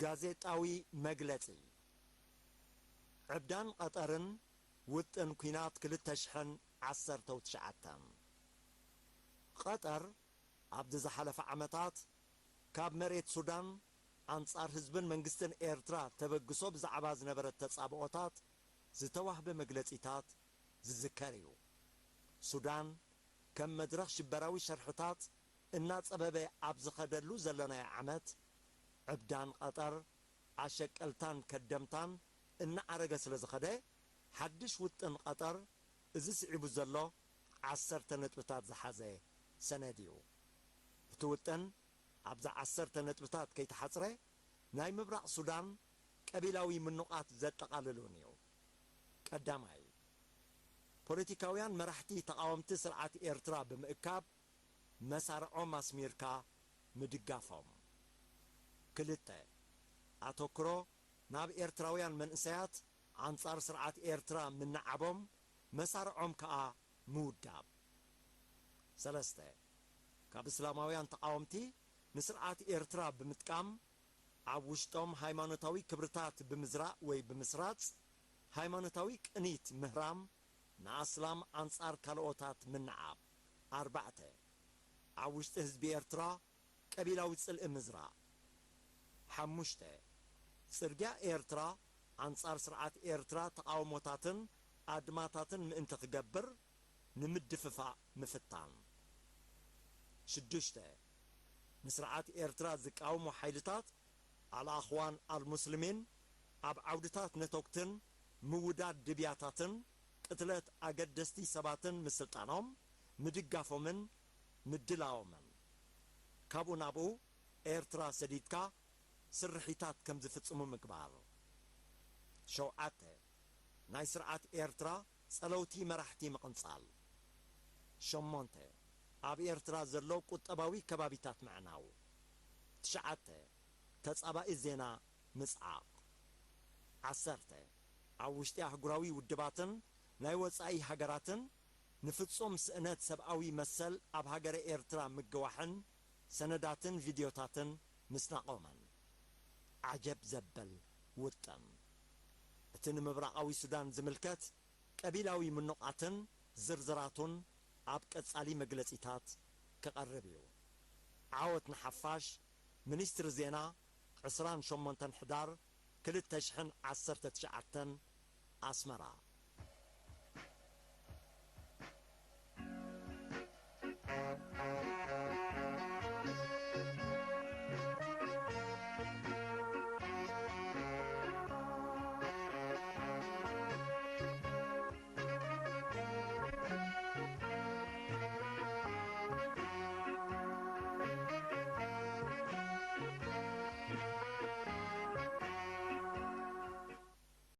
ጋዜጣዊ መግለጺ። ዕብዳን ቐጠርን ውጥን ኲናት ክልተ ሽሕን ዓሰርተው ትሽዓተን። ቐጠር ኣብዚ ዝሓለፈ ዓመታት ካብ መሬት ሱዳን ኣንጻር ህዝብን መንግስትን ኤርትራ ተበግሶ ብዛዕባ ዝነበረት ተጻብኦታት ዝተዋህበ መግለጺታት ዝዝከር እዩ። ሱዳን ከም መድረኽ ሽበራዊ ሸርሕታት እናጸበበ ኣብ ዝኸደሉ ዘለናዮ ዓመት፣ ዕብዳን ቐጠር ኣሸቀልታን ከደምታን እናዓረገ ስለ ዝኸደ፣ ሓድሽ ውጥን ቐጠር እዚ ስዒቡ ዘሎ ዓሰርተ ነጥብታት ዝሓዘ ሰነድ እዩ። እቲ ውጥን ኣብዛ ዓሰርተ ነጥብታት ከይተሓጽረ፣ ናይ ምብራቕ ሱዳን ቀቢላዊ ምኑቓት ዘጠቓልል እውን እዩ። ቀዳማይ፣ ፖለቲካውያን መራሕቲ ተቓወምቲ ስርዓት ኤርትራ ብምእካብ፣ መሳርዖም ኣስሚርካ ምድጋፎም። ክልተ፣ ኣተኩሮ ናብ ኤርትራውያን መንእሰያት ኣንጻር ስርዓት ኤርትራ ምንዓቦም፣ መሳርዖም ከኣ ምውዳብ። ሰለስተ፣ ካብ እስላማውያን ተቓወምቲ ንስርዓት ኤርትራ ብምጥቃም፣ ኣብ ውሽጦም ሃይማኖታዊ ክብርታት ብምዝራእ ወይ ብምስራጽ፣ ሃይማኖታዊ ቅኒት ምህራም፣ ንኣስላም ኣንጻር ካልኦታት ምንዓብ። ኣርባዕተ፣ ኣብ ውሽጢ ህዝቢ ኤርትራ ቀቢላዊ ጽልኢ ምዝራእ። ሓሙሽተ፣ ጽርግያ ኤርትራ ኣንጻር ስርዓት ኤርትራ ተቓውሞታትን ኣድማታትን ምእንቲ ክገብር ንምድፍፋእ ምፍታን። ሽዱሽተ፣ ንስርዓት ኤርትራ ዝቃወሙ ሓይልታት ኣልኣኽዋን ኣልሙስሊሚን ኣብ ዓውድታት ነተጉትን ምውዳድ ድብያታትን ቅትለት ኣገደስቲ ሰባትን ምስልጣኖም፣ ምድጋፎምን ምድላዎምን። ካብኡ ናብኡ ኤርትራ ሰዲድካ ስርሒታት ከም ዝፍጽሙ ምግባር። ሸውዓተ፣ ናይ ስርዓት ኤርትራ ጸለውቲ መራሕቲ ምቕንጻል። ሸሞንተ፣ ኣብ ኤርትራ ዘሎ ቁጠባዊ ከባቢታት ምዕናው። ትሽዓተ፣ ተጻባኢ ዜና ምጽዓቕ። ዓሰርተ፣ ኣብ ውሽጢ ኣህጉራዊ ውድባትን ናይ ወጻኢ ሃገራትን ንፍጹም ስእነት ሰብኣዊ መሰል ኣብ ሃገረ ኤርትራ ምግዋሕን ሰነዳትን ቪድዮታትን ምስናቖመን። ዓጀብ ዘበል ውጥን። እቲ ንምብራቓዊ ሱዳን ዝምልከት ቀቢላዊ ምኑቓትን ዝርዝራቱን ኣብ ቀጻሊ መግለጺታት ክቐርብ እዩ። ዓወት ንሓፋሽ። ሚኒስትሪ ዜና፣ ዕስራን ሸሞንተን ሕዳር ክልተ ሽሕን ዓሰርተ ትሽዓተን፣ ኣስመራ።